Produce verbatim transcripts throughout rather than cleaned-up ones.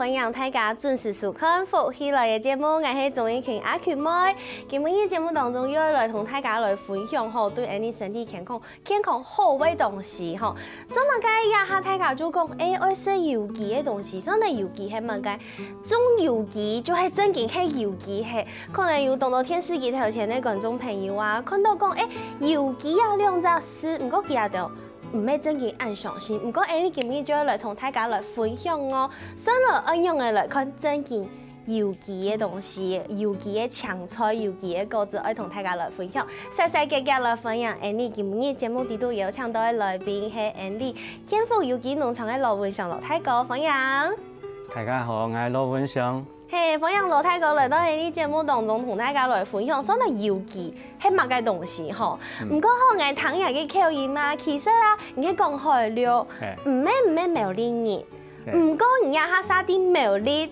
歡迎大家準時收看《福氣來了》節目，𠊎係鍾意群阿群妹。今晡日節目當中又愛來同大家來分享吼，對𠊎俚身體健康、健康好个東西吼。做麼个這下大家就講，欸，愛食有機个東西，所以呢，有機係麼个？種有機就係正經係有機係。可能有當多電視機頭前个觀眾朋友啊，看到講，欸，有機啊兩隻字，毋過佢兜毋係正經恁相信。毋過，𠊎俚今晡日就愛來同大家來分享哦。先來恁樣个來看正經有機个東西，有機个青菜、有機个果子，愛同大家來分享。細細格格來歡迎，𠊎俚今晡日節目裡肚邀請到个來賓係𠊎俚建福有機農場个羅文祥羅大哥，歡迎。大家好，𠊎係羅文祥。 嘿，歡迎羅大哥來到𠊎俚節目當中，同大家來分享，算係有機係麼个東西吼。毋過吼，𠊎聽你个口音啊，其實啊，你係講海陸，毋係，毋係苗栗人。毋過你這下生在苗栗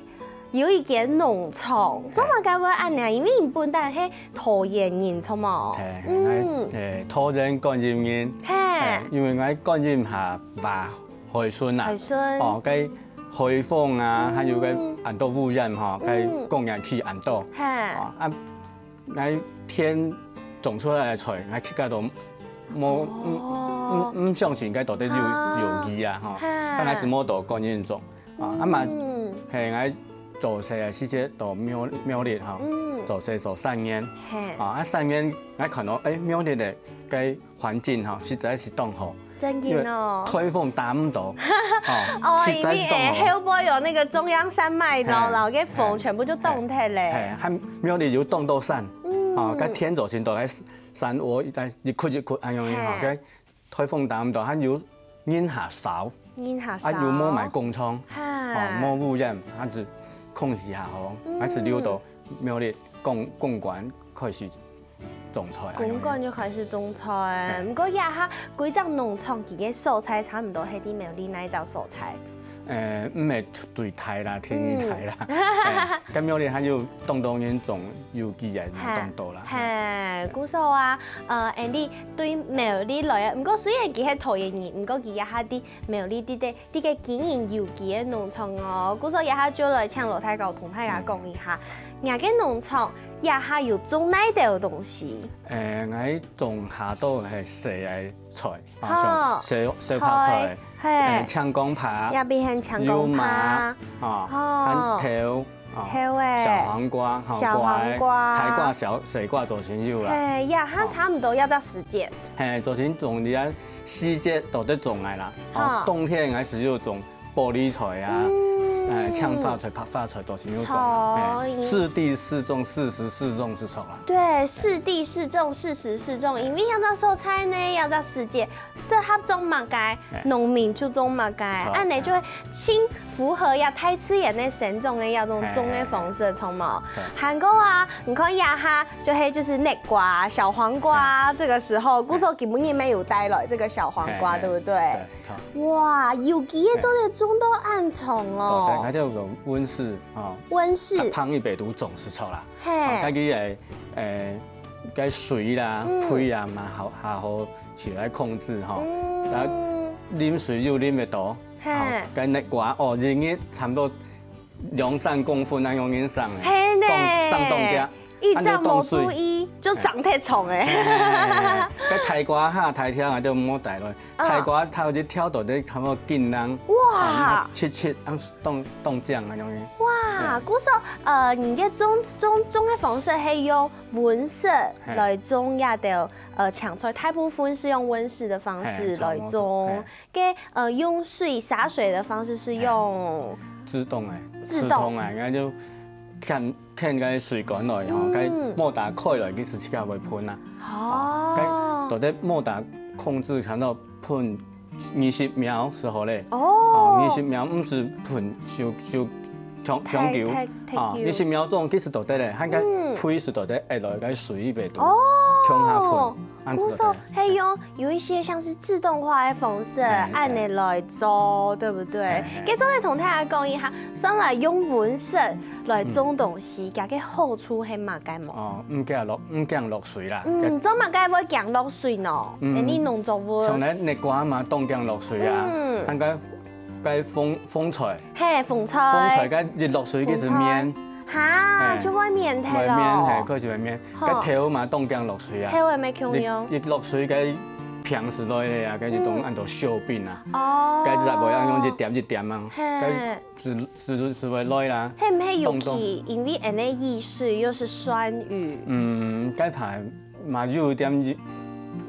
有一間農場，做麼个會恁樣？因為你本來係桃園人，著無？嗯，欸，桃園觀音人，嘿，因為𠊎觀音下話海脣啊，海脣，哦，該 海風啊，還有該恁多污染吼，該講起去恁多。啊，𠊎田種出來个菜，𠊎自家都無，毋，毋，毋相信該到底有，有機啊吼。啊，𠊎只摸到觀音種啊，啊嘛，嘿，𠊎做事个時節到苗，苗栗吼，做事做三年，啊，啊，三年𠊎看到，欸，苗栗个該 環境吼，實在係當好。真个哦。因為颱風打毋到，哦，實在係當好。因為後背有那個中央山脈，然後，然後給風全部就凍忒咧。嘿，還苗栗有凍到山，哦，該天就先到該山窩，一塊一塊恁樣吼，該颱風打毋到，還有人下燒，人下燒，啊，又無埋工廠，哦，無污染，還係空氣下好，還係留到苗栗公，公館開始 種菜。公館就開始種菜，毋過這下歸隻農場佢个所在差毋多係在苗栗哪一隻所在？呃，毋係對大啦，天一大啦。該苗栗還有當多人種有機个，當多啦。嘿，故所啊，呃，𠊎俚對苗栗來个，毋過雖然佢係桃園人，毋過佢這下在苗栗在，在該經營有機个農場哦。故所這下就來請羅大哥同大家講一下， 若个農場這下有種哪兜東西？欸，𠊎種下都係細个菜，啊，像小，小白菜，欸，青江白，這片係青江白，油麻，啊，還豆，啊，豆仔，小黃瓜，哈，小黃瓜，大瓜、小，細瓜做先有啦。嘿，這下差毋多這隻時節。嘿，做先種，你看時節都得種个啦。哦，冬天𠊎係有種 玻璃菜啊，呃，青花菜、白花菜都係有種啊。欸，適地適種，適時適種就著啦。對，適地適種，適時適種，因為這隻所在呢，這隻時節適合種麼个，農民就種麼个，恁呢就會盡符合這大自然个生長个這種種个方式，著無？還過啊，你看這下就係，就是綠瓜、小黃瓜，這個時候，故所今晡日乜有帶來這個小黃瓜，對不對？ 哇，有機个做得種到恁長哦。對，對，𠊎兜用溫室，吼。溫室。啊，放一百度種就著啦。嘿。啊，家己个，欸，該水啦、肥啊嘛，好，較好去來控制吼。啊，淋水又淋得到，嘿。吼，該綠瓜哦，一日差毋多兩三公分恁樣生个，嘿呢。當，生當遽。 一朝無注意，就生忒長欸。嘿，嘿，嘿，嘿。該大瓜下大條啊，就莫帶落。大瓜頭一條到底差不多斤兩，哇！啊，切切，啊，當，當靚啊，恁樣。哇，故所，呃，你个種，種，種个方式係用溫室來種這兜，呃，青菜，大部分是用溫室的方式來種。嘿，著，無錯，嘿。 該，呃，用水，灑水的方式是用自動的，自動。自動的，𠊎就牽，牽該水管來吼，該motor開來，其實自家會噴啊。哦。該到底motor控制，看到噴二十秒時候咧，哦。哦，二十秒毋係噴，就，就長，長久。太，太，太久。啊，二十秒鐘其實到底咧，還該水是到底會來該水一百度，哦。共下噴。 恁樣就著。故所，嘿，有，有一些像是自動化的方式，嘿，嘿。恁樣來做，對不對？嘿，嘿。該做得同大家講一下，上來用溫室來種東西，嗯。佢个好處係麼个無？哦，毋驚落，毋驚落水啦。嗯，做麼个會驚落水呢？嗯。欸，你農作物。像咱綠瓜嘛，當驚落水啊。嗯。恁樣該紅，紅菜，嘿，紅菜。紅菜該一落水佢係綿，哈，嘿，就會綿忒咯。會綿，嘿，開始會綿。吼。該豆嘛當驚落水啊。豆也無共樣。一，一落水該病就來咧啊，該就當，嗯，恁多小病啊。哦。該就會恁樣一點一點啊，嘿。該就，就，就會來啦。係毋係有機？當當。因為恁樣易碎又係酸雨。嗯，該怕 嘛有點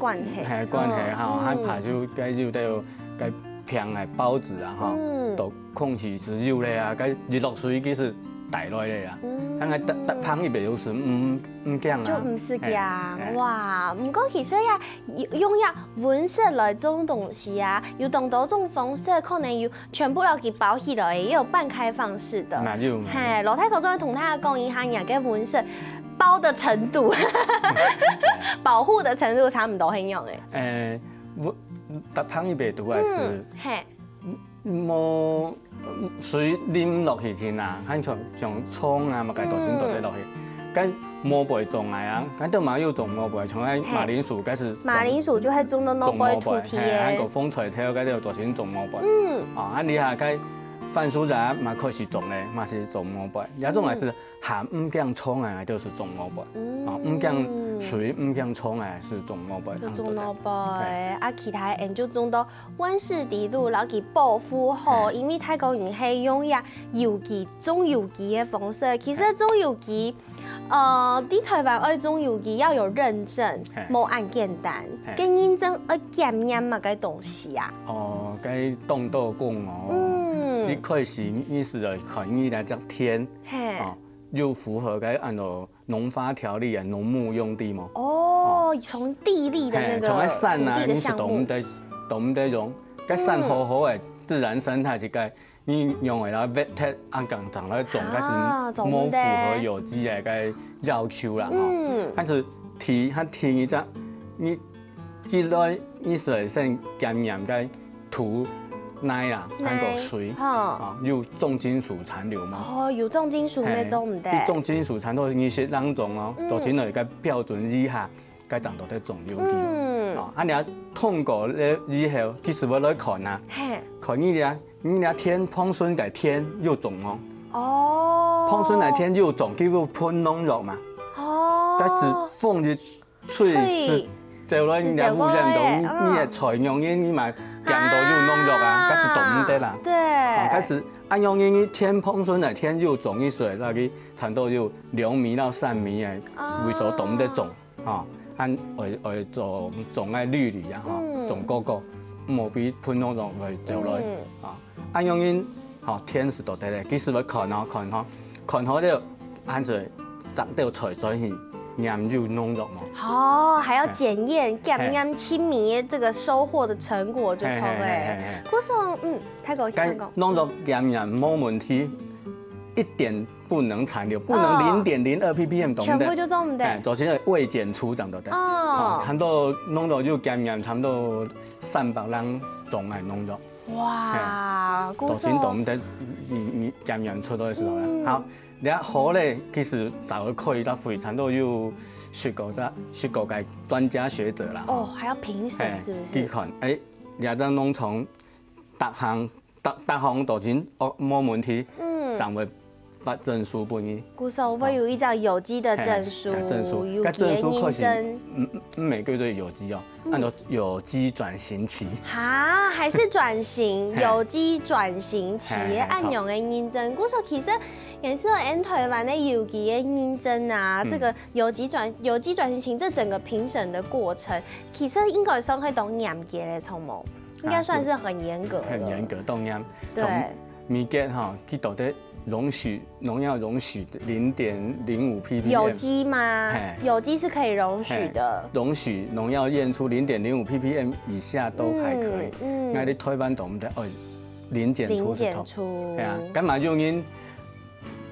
關係。嘿，關係吼，嗯。還怕就該有得有該病个孢子啊吼，嗯。都空氣係有咧啊，該一落水佢係帶來咧啊。嗯。啊該搭，搭棚一般都係毋，毋驚啊。就毋使驚，嘿，嘿。哇！毋過其實呀，用，用呀溫室來種東西啊，有當多種方式，可能有 全部摎佢包起來，也有半開放式的。那就嘿，老大哥就會同大家講一下，你个溫室包的程度，保護的程度差不多很樣誒。誒，我，搭棚一般都還係，嗯，嘿，無，水淋落去先啊，還像，像蔥啊，麼个都先倒得落去。嗯。該毛背種个啊，該都嘛有種毛背，像該馬鈴薯，嘿。該係種，馬鈴薯就會種到毛背土地誒。種毛背，嘿，還有紅菜頭，該都有做成種毛背。嗯。啊，啊，你看該 番薯仔嘛開始種咧，嘛係種毛背，這種也係還毋驚蟲个，就係種毛背。嗯。啊，毋驚水，毋驚蟲个，係種毛背。就種毛背，嘿。啊，其他人就種到溫室底肚，摎佢保護好，嘿。因為大家人係用這有機，種有機个方式。其實種有機 呃，在台灣愛種有機要有認證，嘿。無恁簡單。嘿。該認證愛檢驗麼个東西啊？哦，該當多講哦。嗯。一開始你係來看你那隻田，嘿。哦，有符合該按照農發條例啊，農牧用地無？哦，從地利的那個嘿，從該山啊，土地的項目。你係都毋得，都毋得用。該山好好个，嗯。自然生態一個 你用个啦，vetted啊，講，講來種，啊，該係無符合有機个該要求啦，吼。嗯。但係第，佢第二隻，你，一來你係先檢驗該土泥啦，泥，還有水，吼。啊，有重金屬殘留無？哦，有重金屬个種毋得。嘿，你重金屬殘留你係當種哦，嗯。就係該標準以下， 該正做得種有機。嗯。哦，啊，你啊通過了以後，佢就會來看啊。嘿。看你這，你這田，礱筍个田有種哦。哦。礱筍个田有種，佢有噴農藥嘛。哦。該係風一吹，吹。係走來你這污染到，係走來，你，你个菜園，你，你嘛撿到有農藥啊，啊。該係種毋得啦。對。哦，該係恁樣，你，你田礱筍个田有種，你所以那個產到有兩米到三米个，哦。為所種毋得種。 吼，恁愛，愛種，種个綠縷啊，吼，嗯。種高高，莫分農藥會走來，嗯。啊，恁樣人，吼，田就做得咧，佢就會看哦，看吼，看好了，恁樣摘兜菜出去，驗有農藥無？哦，還要檢驗，嘿。檢驗清明這個收穫的成果就出來。嘿，嘿，嘿，嘿，嘿。故所，嗯，大哥，該請講。農藥檢驗無問題，一點 不能殘留，不能哦。零點零二ppm都毋得。全部就做毋得。哎，就係未檢出正做得。哦。哦，差毋多農藥有檢驗，差毋多三百零種个農藥。哇，嘿，都先都毋得，你，你檢驗出來个時候啦。嗯。好，你看好咧，其實早就可以再回，差毋多有十個隻，十個个專家學者啦，哦，吼。還要評審是不是？嘿，去看，哎，你這農場，逐項 逐，逐項都真，哦，無問題，嗯。正會發證書分你。故所會有一張有機的證書，嘿，證書，有機的認證。該證書確實，嗯，嗯，毋係叫做有機哦，嗯。安到有機轉型期。哈，還是轉型，嘿。有機轉型期，嘿，嘿，恁樣个認證。故所其實也係𫣆台灣个有機个認證啊，嗯。這個有機轉，有機轉型，這整個評審的過程，其實應該算係當嚴格个，著無？ 應該算是很嚴格了。很嚴格，當然。對。從美國吼，佢到底容許，農藥容許零點零五ppm。有機嗎？嘿。有機是可以容許的。嘿，容許農藥驗出零點零五ppm以下都還可以。嗯，嗯。該你台灣都毋得，哦，零檢出係頭。零檢出。係啊，該嘛有人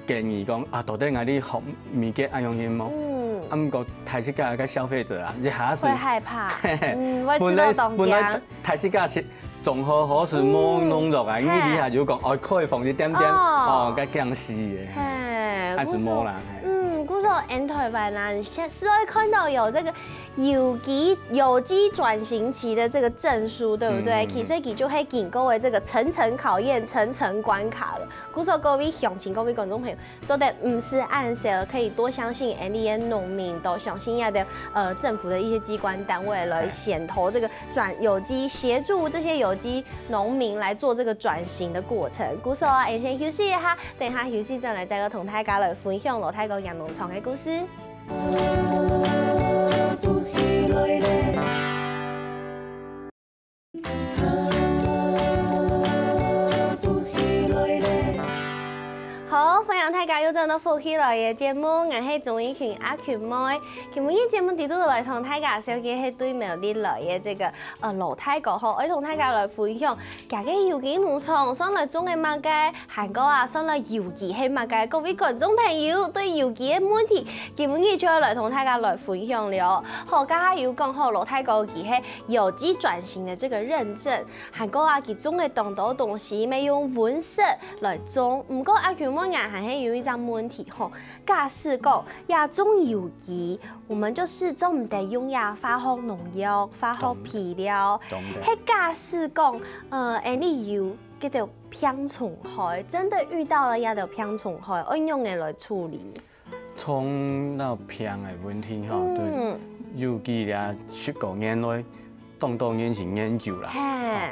建議講，啊，到底𠊎兜學美國恁樣用無？嗯。啊，毋過大自家个消費者啊，一下子，會害怕。嘿嘿，嗯，會知道當驚。本來，本來大自家係種好好勢無農藥啊，嗯。因為你還有講，哦，開放一點點，哦。哦，該驚死个。嘿，還係無啦，嘿。嗯，故所到俺台灣啊，你現在是會看到有這個有機有機轉型期的這個證書，對不對？其實佢就係經過了這個層層考驗、層層關卡了。故所各位鄉親、各位觀眾朋友，做得毋使恁愁，可以多相信俺俚个農民，多相信一下的呃政府的一些機關單位來牽頭這個轉有機，協助這些有機農民來做這個轉型的過程。故所啊，俺先休息一下，等一下休息轉來再同大家來分享羅大哥佢農場个故事。好，歡迎大家又轉到福氣來了節目，𠊎係鍾怡群阿群妹。今晡日節目裡肚來同大家紹介係對苗栗來个這個呃羅大哥吼，愛同大家來分享，佢个有機農場算來種个麼个，還過啊算來有機係麼个。各位觀眾朋友，對有機个問題，今晡日就愛來同大家來分享了。好，剛剛有講好羅大哥佢係有機轉型的這個認證，還過啊佢種个當多東西，乜用溫室來種。毋過阿群妹，𠊎還係有一隻問題吼，假使講這種有機，我們就是做毋得用這化學農藥、化學肥料。當然。係假使講，呃，恁呢有這兜病蟲害，真的遇到了這兜病蟲害，愛仰仔來處理？蟲摎病个問題吼，嗯。對，有機這十多年來，當多人去研究啦。嘿。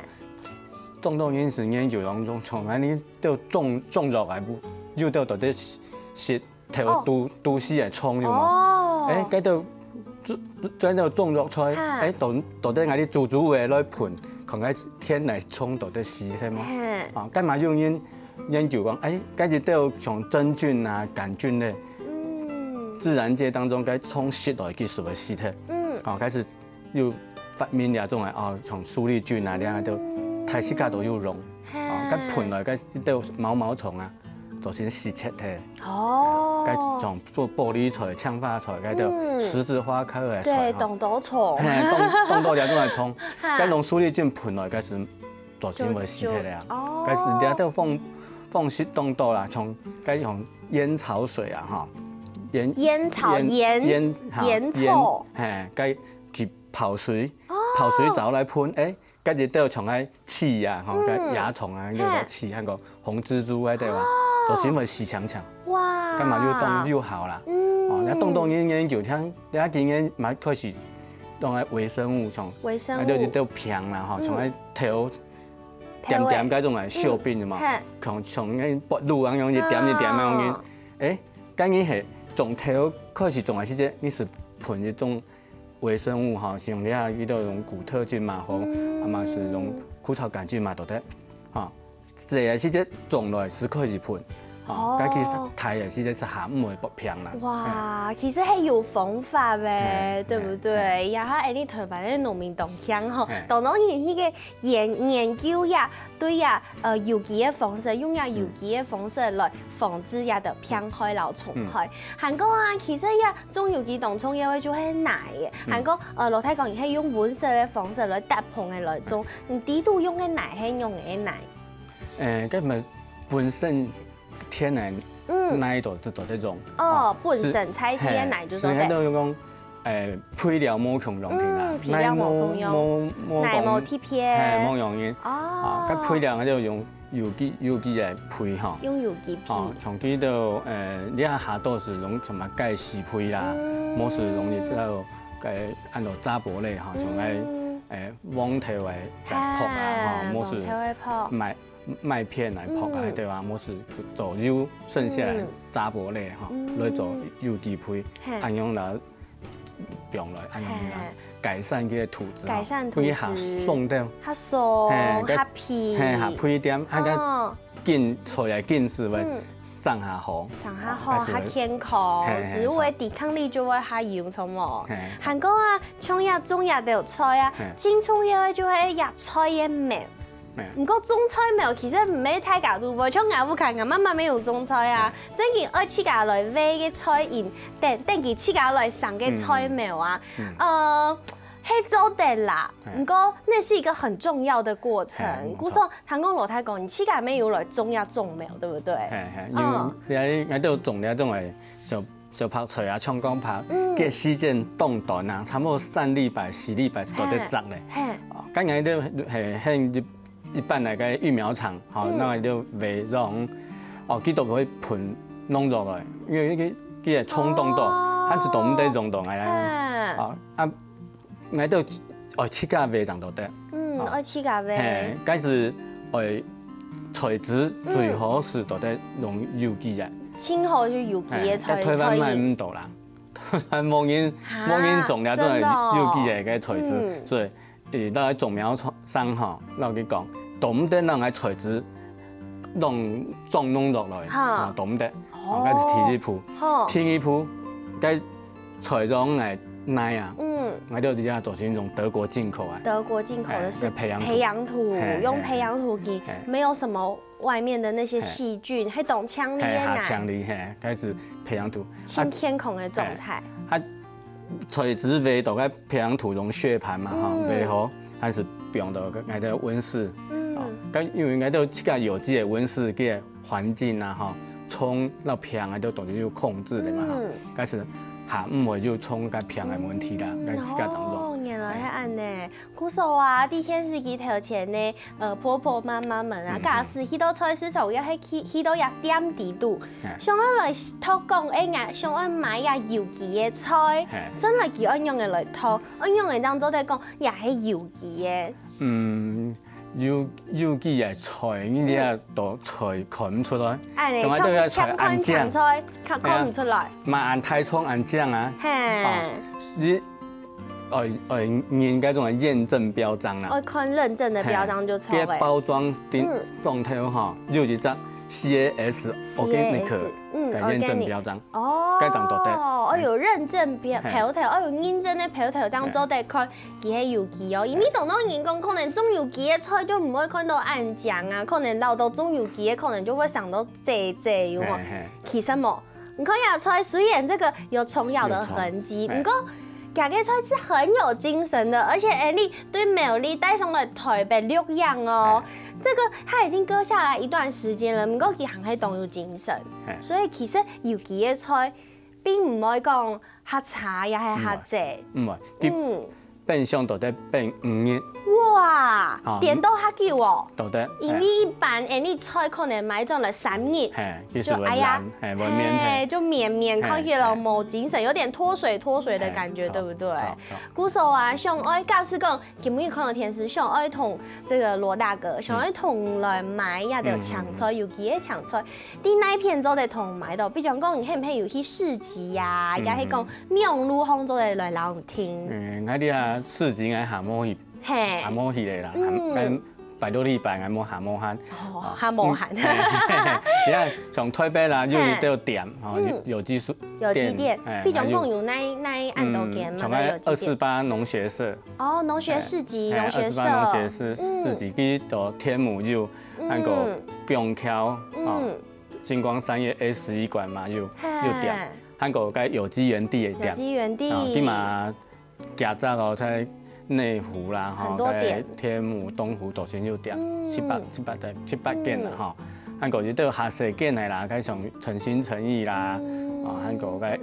當多人去研究當中，從恁呢到種種落來，有兜到底係頭哦。都都市个蟲有無？哦。誒，該兜種該兜種落菜，哈。誒，到到底𠊎兜煮煮个來噴，看該天來蟲到底死忒無？嘿。啊，該嘛有人研究講，誒，該一兜像真菌啊、桿菌咧，嗯。自然界當中該蟲食落去係會死忒。嗯。啊，開始又發明這種个，啊，像蘇力菌啊，這樣都大自家都有用。嘿。啊，該噴來該一兜毛毛蟲啊， 就先死忒忒。哦。該種做玻璃菜、青花菜，該兜嗯。十字花科个菜對，吼。當多蟲。嘿，當當多這種个蟲，哈。該用蘇力菌噴落，該時就先會死忒了啊。就哦。該時這兜放放屎當多啦，像該種煙草水啊，吼，煙煙草煙煙哈煙草，嘿，該去泡水，哦。泡水走來噴，誒， 該一兜像該刺啊，吼，嗯。該蚜蟲啊，嘿。該个刺，還有紅蜘蛛該兜啊，哦。就先會死淨淨。哇。該嘛又當有效啦。嗯。哦，該當多人研究，像這幾年嘛開始當該微生物像，微生物。該就一兜病啦，吼，嗯。像該頭點點該種个小病嘛，嗯。嘿。像像該發癆啊，樣一點一點啊，樣。哦。誒，該你係從頭開始種个時節，你係噴一種 微生物吼，像你啊，遇到用古特菌嘛，吼，嗯。啊嘛係用枯草桿菌嘛，都得，吼，這个時節種落係可以噴，吼，哦。該其實大个時節係還毋會發病啦。哇，嘿。其實係有方法个，嘿，對不對？嘿，嘿。也還恁呢台灣个農民當強吼，嘿。當然佢个研研究呀， 對呀，呃，有機个方式，用呀有機个方式來防治呀个病害摎蟲害。嗯。還過啊，其實呀，種有機當重要个就係泥个。嗯。還過，呃，羅太講，佢係用溫室个方式來搭棚个來種，嗯。你底肚用个泥係用个泥？誒，該麼本身天然嗯。泥都都都這種。哦，哦，本身在地个泥就做得。係，係，係，就講 誒，肥料無共樣定啊，嗯，肥料無共樣。泥無無無泥無特別。嘿，無共樣。哦。啊，該肥料就用有機有機个肥吼。用有機肥。哦，像佢兜，誒，你下下都係用什麼鈣硒肥啦，嗯。無係用一隻，誒，安到雜薄類吼，像該，嗯。誒，黃豆个來覆啊，吼，嘿，無係黃豆个覆。麥麥片來覆啊，嘿。對吧？無係做有剩下來嗯。雜薄類吼，嗯。來做有機肥，嘿。恁樣來 放落，恁樣啊，嘿。改善這个土質吼，改善土質。分佢較鬆掉。較鬆，嘿，較肥。嘿，較肥點，啊，較哦。緊，出來緊是會嗯。生較好。生較好，哦，較健康，嘿，嘿，植物个抵抗力就會較強，著無？嘿，還過啊，像這種這兜菜啊，嘿。真重要个就係這菜个苗。 嘿。毋過種菜苗其實毋係大家都會，像𠊎屋下，𠊎媽媽乜有種菜啊，嘿。正經愛自家來挖个菜仁，等，等佢自家來生个菜苗啊。嗯。嗯。呃，係做得啦，嘿。毋過那是一個很重要的過程。嘿，沒錯。故所，聽講羅太公，你自家乜有來種這種苗，對不對？嘿，嘿，因為嗯。𠊎，𠊎都有種這種个小小白菜啊、蔥薑白，嗯。个時間當短啊，差不多三禮拜、四禮拜就做得摘咧。嘿。哦，該𠊎兜係，係一，一般來个育苗場，吼，嗯。那就會用，哦，佢都會噴農藥个，因為佢，佢个蟲當多，哦。還係都毋得用到个啦。嗯。哦，啊， 𠊎兜愛自家會正做得。嗯，哦。愛自家會。嘿，該係愛材質最好係做得用有機个。盡好就有機个材，嘿，在台灣買毋到啦。台灣無人，哈，無人種了，真个有機个个材質，真的哦。嗯。所以，誒，到種苗場吼，摎佢講，都毋得用个材質，用種農藥來，哈。啊，都毋得。哦。哦，該係第一步。好。第二步，該 菜種个泥啊，嗯。𠊎兜這下都係用德國進口啊。德國進口的是，哎，那培養土。培養土，嘿，用培養土給，嘿。沒有什麼外面的那些細菌，嘿。還當淨俐个泥。嘿，還淨俐，嘿，該係培養土。盡健康的狀態。啊，啊，材質會到該培養土用雪盤嘛，吼，嗯。會好，還係放到該个溫室。嗯。哦，該因為𠊎兜自家有機个溫室，个 環境啊，吼，蟲摎病啊，都當然有控制个嘛，吼。嗯。但是還毋會有蟲佮病个問題啦，嗯，該自家掌握。哦，原來係恁呢。故所啊，在電視機頭前呢，呃，婆婆媽媽們啊，嗯，嗯。假使去到菜市場，也係去，去到一店裡肚，哎。想愛來討講，哎呀，想愛買呀有機个菜，哎。先來佢愛仰仔來討，愛仰仔當做得講，也係有機个。嗯， 有，有機个菜，你這都菜看毋出來。哎，像𠊎兜个菜恁靚。像看青菜，看，看毋出來。哎呀，嘛恁大叢恁靚啊。嘿。哦，是，愛，愛認該種驗證標章啦。愛看認證的標章就著了。嘿，該包裝頂，嗯。上頭吼，有一隻C A S organic，C A S，嗯，个驗證標章。organic。哦，該種做得。哦，有認證標，嘿。標頭，哦，有認證的標頭，這樣做得看。 佢係有機哦，因為當多人講，可能種有機个菜就毋會看到恁靚啊，可能恅到種有機个，可能就會生到䆀䆀，有無？嘿，嘿。其實無，你看這菜雖然這個有蟲咬的痕跡，有蟲，嘿。毋過，這個菜是很有精神的，而且，哎，你對苗栗帶上來台北錄影哦，嘿。這個它已經割下來一段時間了，毋過佢還係當有精神，嘿。所以其實有機个菜並毋會講 較差也係較濟。毋會，毋會，佢嗯。冰箱都得冰五日。哇，吼，點到較久哦。都得，因為一般，𠊎俚菜可能買轉來三日，嘿，其實會爛，就哎呀，嘿，會綿，嘿，嘿。就綿綿，嘿，看起來無精神，嘿。有點脫水脫水的感覺，嘿，對不對？著，著，著。故所啊，想愛，假使講，今日看到電視，想愛同這個羅大哥，想愛同來買這兜青菜，嗯，嗯，嗯。有機个青菜， 在哪片做得同買到？比如講，你係毋係有去市集呀？嗯，也係講，嗯。網路項做得來摎你訂？嗯，𠊎這下市集𠊎還無去，嘿。還無去咧啦，嗯。還，𠊎拜六禮拜𠊎無，還無閒。哦，啊，還無閒。嗯，嘿，嘿，嘿，你看，像台北啦，有一兜店，吼，嘿。嗯。有機書，有機店，店，嘿，比如講，還有，有哪，哪恁多間嘛，嗯，像該有機店？二四八農學社。哦，農學市集，嘿，農學社。二四八農學市，嗯。市集，去到天母有，嗯。還有板橋，哦。嗯。 新光三越A十一館嘛，有，嘿。有店，還有該有機園地个店。有機園地。哦，這馬加早哦，在內湖啦，吼，很多店。該天母、東湖都先有店，嗯。七八，七八間，七八間啦，嗯。吼。還有一兜較細間个啦，該像誠心誠意啦，嗯。哦，還有該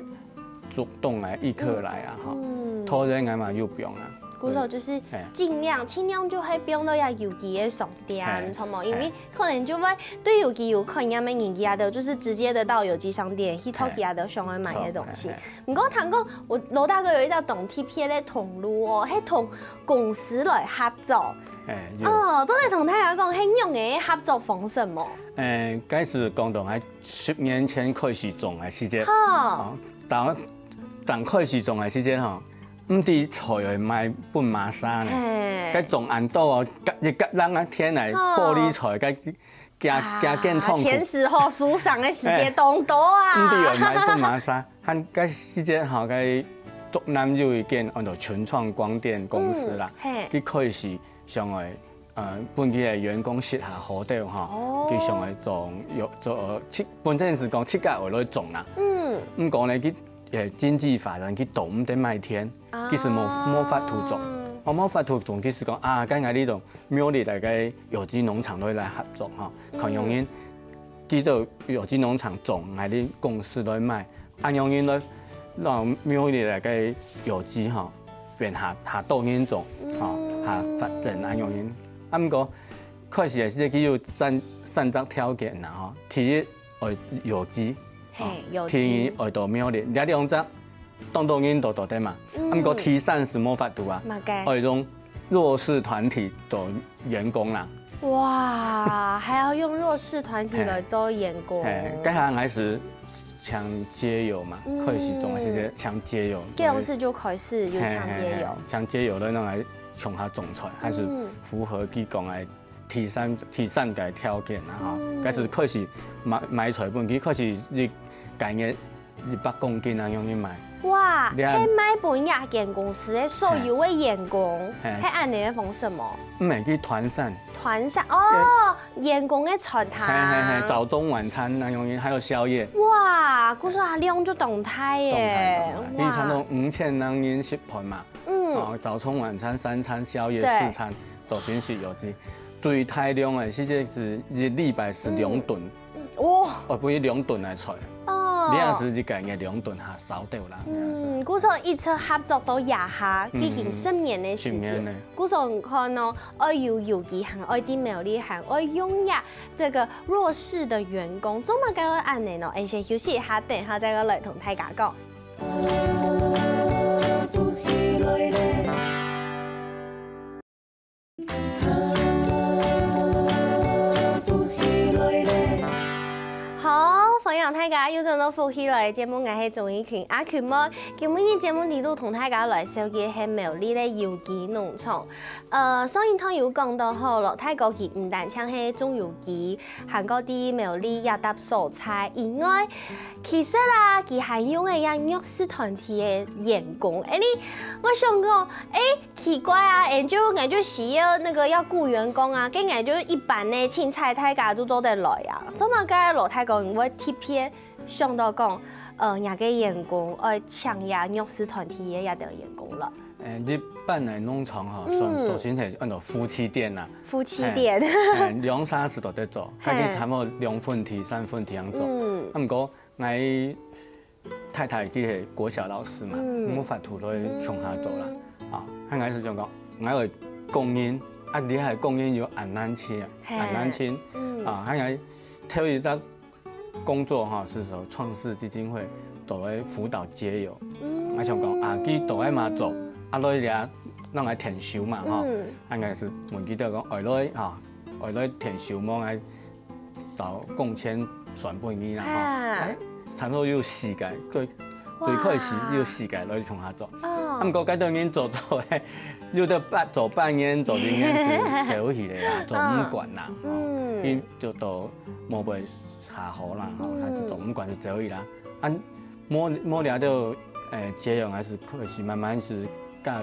竹東來、一客來啊，吼。嗯。桃園个嘛有放啊。 故所就是，嘿。盡量，盡量就會放到這有機个商店，嘿。著無？因為，嘿。可能就會對有機有概念个人，佢兜就是直接得到有機商店，去討，嘿。佢兜想愛買个東西。著，嘿，嘿。毋過聽講，𠊎羅大哥有一條當特別个通路哦，係同公司來合作。嘿，有。哦，做得同大家講，係仰仔合作方式無？誒，該係講到𠊎十年前開始種个時節，吼。哦，正，正開始種个時節吼， 毋知菜愛賣分麼儕呢？嘿。該種恁多哦，一个人啊，天來，哦。玻璃菜，該加，啊，加建倉庫。天時吼，收成个時節當多啊。嘿。毋知愛賣分麼儕，還該時節吼，該竹南有一間安到群創光電公司啦，嗯，嘿。佢開始想愛，呃，分佢个員工食下好兜吼，哦。佢想愛種，有，做，呃，自，本身係講自家愛來種啦。嗯。毋過呢，佢，呃，經濟發展，佢都毋得賣田。 其實無，啊。無法度種。哦，無法度種，其實講啊，該𠊎俚同苗栗來个有機農場來，來合作吼，嗯。看用因，佢兜有機農場種，𠊎俚公司來賣，恁樣人來，讓苗栗个有機吼，變下下多嚴重，吼，下發展恁樣人。啊，毋過開始个時節，佢有三三隻條件啦吼。第一，愛有機，嘿吼有機第二，愛到苗栗，這兩隻當多人都做得嘛。啊，毋過第三係無法度啊，麼个？愛用弱勢團體做員工啦。哇，還要用弱勢團體來做員工。嘿，該下還係請街友嘛，開始總係請街友。建築師就開始有請街友。請街友來弄來共下種菜，還係符合佢講个第三第三个條件啊哈。該時開始買買菜分佢，開始一個月一百公斤啊，用去賣。哇，你看係賣分這間公司个所有个員工，嘿係恁樣个方式無？毋係去團膳，團膳哦，員工个餐廳。嘿嘿嘿，早中晚餐那用，還有宵夜。哇，故所啊量就當大耶！當大當大，你差不多五千人食飯嘛，嗯，哦，早中晚餐三餐宵夜對四餐，做先食有機。最大量个時節係一禮拜係兩噸，哇，哦，不是兩噸个菜，哦，你也係一個月兩噸下少掉啦，你也係。嗯，故所一直合作到這下，已經十年个時間。十年呢。故所你看哦，愛有有機行，愛在苗栗行，愛用呀這個弱勢的員工，做麼个愛恁樣呢？俺先休息一下，等一下再過來同大家講。好，歡迎大家又轉到福氣來个節目，𠊎係鍾怡群阿群妹。今晡日節目裡肚同大家來紹介係苗栗个有機農場。呃，上一段有講到吼，羅大哥佢毋單淨係種有機，還過在苗栗這搭所在以外，其實啊，佢還用个這弱勢團體个員工。哎，你，我想講，哎，奇怪啊，俺就俺就需要那個要雇員工啊，跟俺就一般的青菜大家都做得來啊。做麼个羅大哥你會特別想到講，呃，若个員工愛請這弱勢團體个這兜員工了？誒，一般个農場吼，嗯首首先係安到夫妻店啦，夫妻店，誒，兩三時都得做，嘿家己差不多兩分地、三分地樣做。嗯啊，毋過𠊎太太佢係國小老師嘛，嗯無法度來共下做啦。啊，佢𠊎係想講，𠊎愛工人，啊，你還工人有恁難請啊，嘿恁難請。嗯啊，佢𠊎頭一隻工作哈，係說創世基金會做个輔導街友。嗯𠊎想講啊，佢做个嘛做，啊，來這，讓𠊎添收嘛哈。嗯啊，𠊎係問佢兜講，愛來哈，愛來添收無？𠊎找工錢算分你啦哈。啊哎，差不多有四個，最最開始有四個來共下做。哦啊，毋過該兜人做做，有的半做半年，做一年係走起來啦，做毋慣啦。嗯嗯，佢就都無會下好啦，吼，還係做毋慣就走去啦。啊，無無了就，誒，結緣還係開始慢慢係甲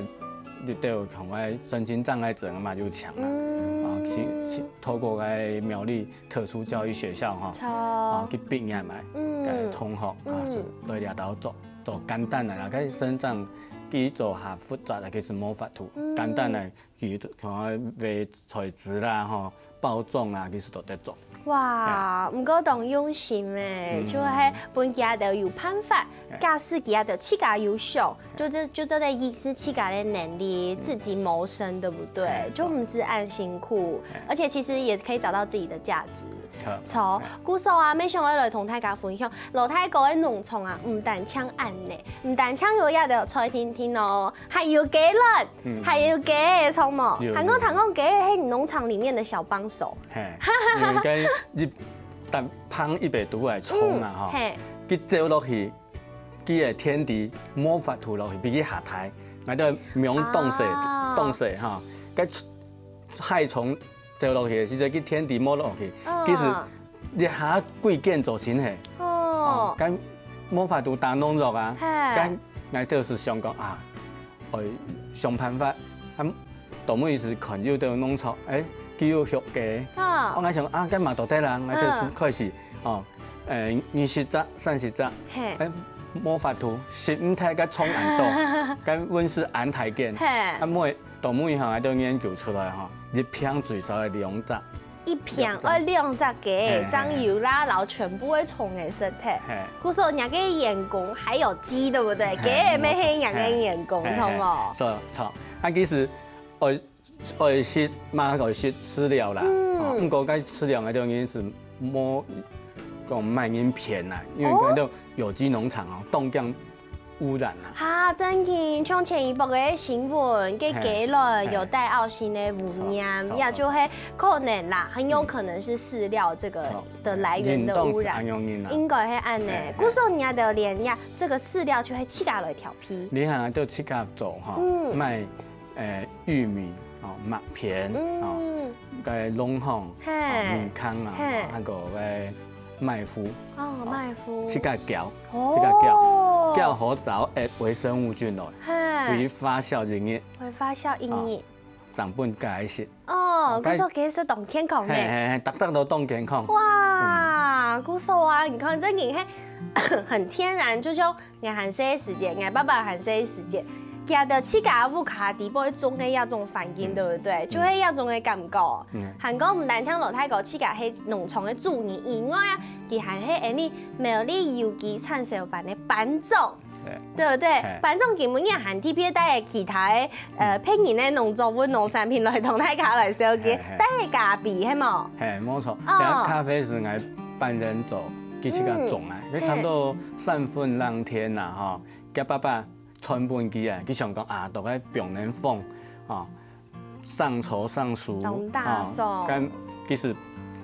你都有同个身心障礙者嘛有請啦，嗯啊，去去透過个苗栗特殊教育學校哈，錯啊，去畢業嘛，嗯个同學啊，嗯係來這兜做做簡單个啦，該身障佢做較複雜个，其實無法度，嗯簡單个，佢可能賣菜籽啦，吼，包裝啦，其實都得做。哇，毋過當用心誒，嗯就係分佢兜有辦法哎，假使佢兜自家有想，就這就做得意識自家个能力，自己謀生，對不對哎？就毋使恁辛苦哎，而且其實也可以找到自己的價值。好好，故所啊，乜想愛來同大家分享，羅大哥个農場啊，毋單淨恁呢，毋單淨有這兜菜甜甜哦，還有雞卵，嗯還有雞个，著無？有還過聽講雞个係農場裡面的小幫手。嘿，因為該一但芳一百度个蔥啊，吼，嘿，佢走落去，佢个田地無法度落去，比佢較大，𠊎兜用當細啊當細哈，該害蟲走落去，實在佢田地無落去，嗯其實一下規間做清嘿，哦，該無法度打農藥啊，嘿該𠊎就是想講啊，愛想辦法，啊，當尾時看有兜農場，誒，佢有畜雞。啊我，𠊎想啊，該嘛都得啦，𠊎就係開始哦，誒，二十隻、三十隻，嘿，誒，無法度，食毋忒該蔥恁多，該溫室恁大間，嘿，啊，尾到尾下𠊎都研究出來吼，一坪最少愛兩隻，一片愛兩隻雞，正有啦，然後全部會重个食忒。故所人家个員工還有雞，對不對？雞也沒係人家个員工，著無？著，著。啊，其實愛愛食嘛，愛食飼料啦。嗯，毋過該飼料个東西是無講賣人騙啦，因為講到有機農場哦，當驚污染啊。哈，真个，像前一波个新聞，个雞卵有帶奧辛个污染，也就係可能啦，很有可能是飼料這個的來源的污染，應該係恁呢。故所人家就連呀，這個飼料就會自家來調配。你看，就自家做哈，賣 誒，玉米，哦，麥片，哦，該礱糠，哦，米糠啊，哦，還有該麥麩，哦，麥麩，自家攪，自家攪，攪好之後，誒，微生物進來，會發酵一日，會發酵一日，正分雞食。哦，該所以雞食當健康呢。嘿嘿嘿，逐隻都當健康。哇，故所啊，你看這人係很天然，就像 𠊎還細个時節，𠊎爸爸還細个時節，佢兜自家屋下底背種个這種環境，對不對？就係這種个感覺。還過毋單淨老弟講自家係農場个主人以外啊，佢還係恁呢苗栗有機產銷班个班長，對不對？班長今晡日還特別帶其他个，呃，別人个農作物、農產品來同大家來紹介，帶咖啡係無？嘿，無錯，哦，咖啡係𠊎本人做，佢自家種啊，佢差不多三分兩天啦，吼。 佢爸爸傳分佢啊，佢想講啊，到該放冷風，啊，上愁上書，當打爽。啊，該其實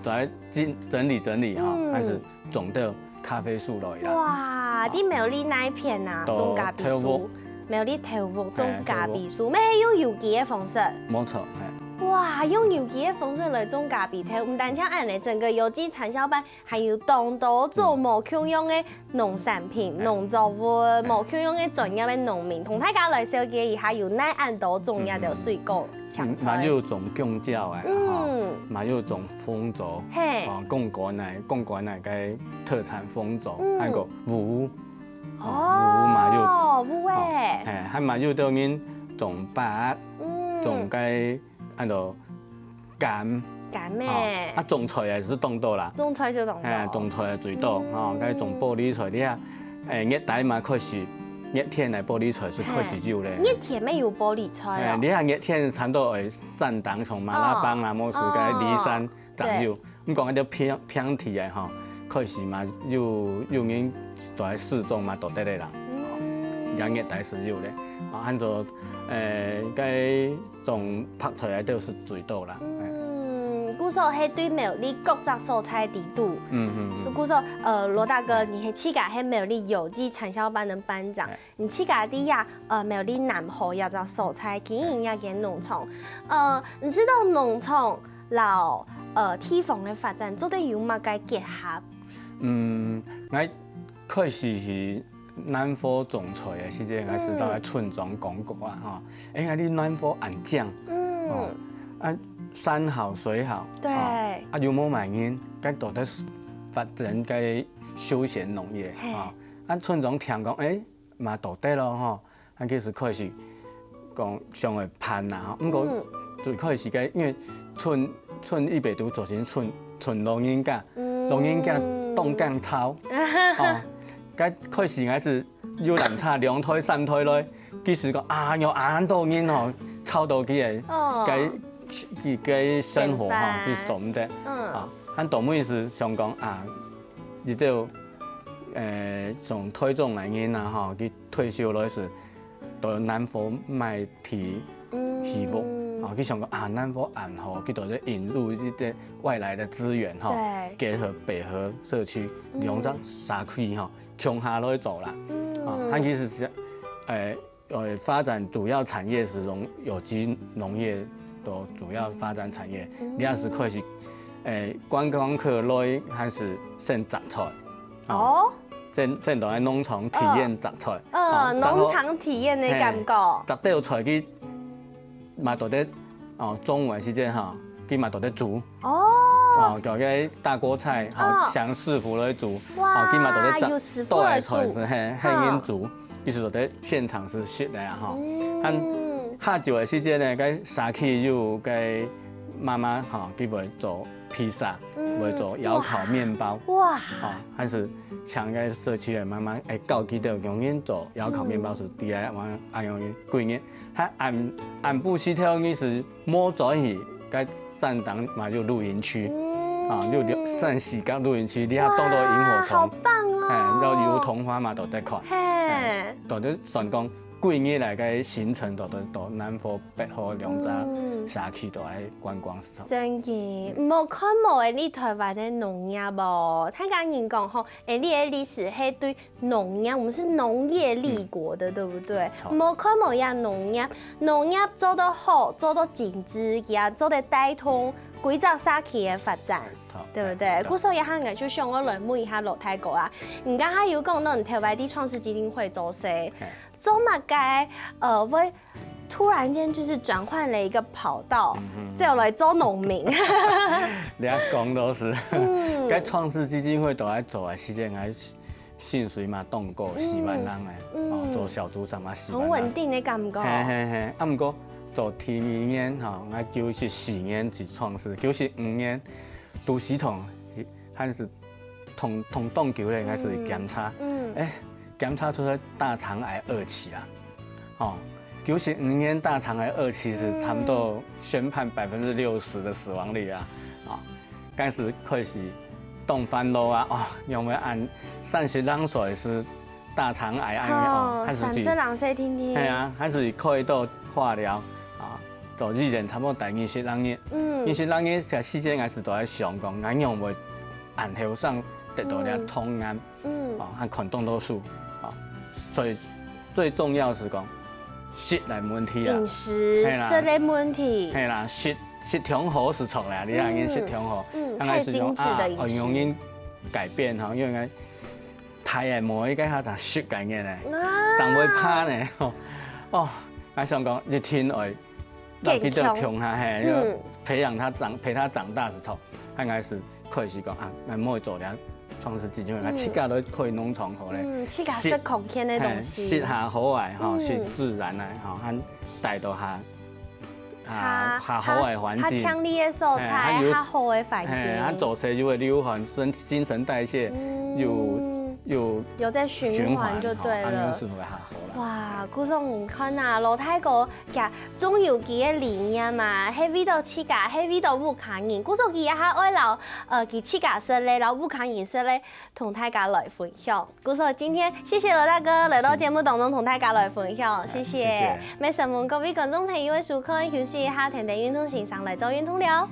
在整整理整理哈，嗯，還係種到咖啡樹落去啦。哇，你苗栗哪一片啊，種咖啡樹？苗栗頭屋種咖啡樹，乜係用有機个方式。無錯，嘿。哇，用有機个方式來種咖啡豆，毋單淨恁呢，整個有機產銷班 還有當多種無共樣个農產品、農作物，無共樣个專業个農民，同大家來紹介一下有哪恁多種這兜水果、香菜。嘛有種弓蕉啊，吼，嘛有種紅棗，嘿，哦，貢寮啊，貢寮啊个特產紅棗，還有烏，哦，烏嘛有，哦，烏欸，嘿，還嘛有兜人種芭，種該 安到柑。柑欸。啊，種菜也係當多啦。種菜就當多。哎，種菜也最多，吼，該種玻璃菜，你看，哎，熱帶嘛開始，熱天个玻璃菜係開始有咧。熱天乜有玻璃菜哦。哎，你看熱天差不多會山頂，像馬拉邦啦，無事該梨山正有。 毋過該兜平平地个吼，開始嘛有有人在試種嘛，都得个啦。嗯，也熱帶係有咧，啊，安到，誒，該種白菜个都係最多啦。嗯，故所係對苗栗各隻所在底肚。嗯嗯。故所，呃，羅大哥，你係自家係苗栗有機產銷班个班長，你自家在這，呃，苗栗南投這隻所在經營這間農場，呃，你知道農場 摎，呃，地方个發展做得有麼个結合？嗯，𠊎開始去南投種菜个時節，𠊎係到該村長講過啊，吼，哎，𠊎這南投恁靚，嗯，啊，山好水好，對，啊，又無麼人，該做得發展該休閒農業，啊，啊，村長聽講，哎，嘛做得咯，吼。 啊，其實開始講想會辦啦，吼，毋過最開始个，因為村村以北都做成村村老人家，老人家當驚吵，吼，該開始𠊎係有人差兩代三代來，其實講啊，有恁多人吼，吵到佢个，該佢个生活吼，其實做毋得，啊，恁多尾係想講啊，一兜，誒，從台中來人啊，吼，佢 退休來時，到南投買地起屋，啊，佢想講啊，南投恁好，佢就係引入一些外來的資源吼，結合北河社區兩隻社區吼，共下來做啦。啊，佢其實係，誒，呃，發展主要產業係農有機農業的主要發展產業，你也係開始，誒，觀光客來還係先摘菜。 哦，正正到農場體驗摘菜，呃，農場體驗个感覺，摘到菜佢嘛做得，哦，中午个時間吼，佢嘛做得煮，哦，哦，搞个大鍋菜，吼，請師傅來煮，哇，哦，佢嘛做得摘，有師傅來煮，豆仔菜係，嘿，嘿，人煮，佢係做得現場係食个啊，吼，嗯，下晝个時間呢，該社區有該媽媽吼，佢會做披薩，嗯，會做窯烤麵包。哇，啊，還係請該社區个媽媽，欸，教佢等用心做窯烤麵包，係D I Y，啊，用幾日，還暗暗晡時頭，佢係摸轉去，該山頂嘛有露營區，啊，有算四角露營區，你還當到螢火蟲，好棒哦！欸，有油桐花嘛，都得看，嘿，都得算講幾日來个行程，都得到南湖、北湖兩隻社區都來觀光。 真个，毋好看無𠊎俚臺灣个農業哦。大家人講吼，𠊎俚个歷史係對農業，我們是農業立國的，對不對？無看無這農業，農業做得好，做得精緻，佢也做得帶動歸隻社區个發展，對不對？故所這下𠊎就想愛來問一下老大哥啊，你剛剛有講到你頭擺在創世基金會做事， 做麼个，呃，會突然間就是轉換了一個跑道，嗯哼。再有來做農民。你愛講都係，嗯。該創世基金會都愛做个時間，還薪水嘛當高，四萬人个，嗯。哦，做小組長嘛四萬人。很穩定的感覺。嘿嘿嘿，啊，毋過做第二年吼，𠊎九十四年就創始，九十五年，都市同，還係同，同當久咧，應該係檢查。嗯。欸， 檢查出來大腸癌二期啊。哦，九十五年大腸癌二期係差不多宣判百分之六十的死亡率啊。哦，該時開始動翻囉啊，哦，因為恁三十零歲係大腸癌，恁樣哦，哦，還係去，三十零歲定定。係啊，還係開刀化療啊，到醫院差不多待二十零日。嗯。二十零日个時間，𠊎係都在想講，𠊎仰會恁後生得到這腸癌。 嗯。哦，還看當多書，哦，所以最重要係講，食个問題啊。飲食，嘿啦。食个問題。嘿啦，食，食當好係著啦，你若人食當好，嗯，大概係講，太精緻的飲食。啊，哦，容易改變吼，因為大个無一个較常食个人呢，啊。當會怕呢，吼。哦，𠊎想講，一定愛 健康。共佢共下，嘿，嗯。要培養他長，陪他長大係著，應該係開始講啊，𠊎毋會做了，創世基金會，嗯。𠊎自家都開農場好咧。嗯，自家食，食康健个東西。嘿，食較好个吼，嗯。食自然个吼，還帶到較，較，較好个環境。較，較清麗个所在，嘿，還有，較好个環境。嘿，還做事又會流汗，新，新陳代謝，嗯。又，又有在循環就對了。循環吼，恁樣係會較好啦。哇，故所你看啊，老大哥 佢總有佢个理念嘛，係為到自家，係為到屋下人。故所佢也還愛摎，呃，佢自家食个，摎屋下人食个，同大家來分享。故所今天謝謝羅大哥來到節目當中同大家來分享，謝謝。謝謝。也承蒙各位觀眾朋友个收看，休息一下，跈等運動先生來做運動了。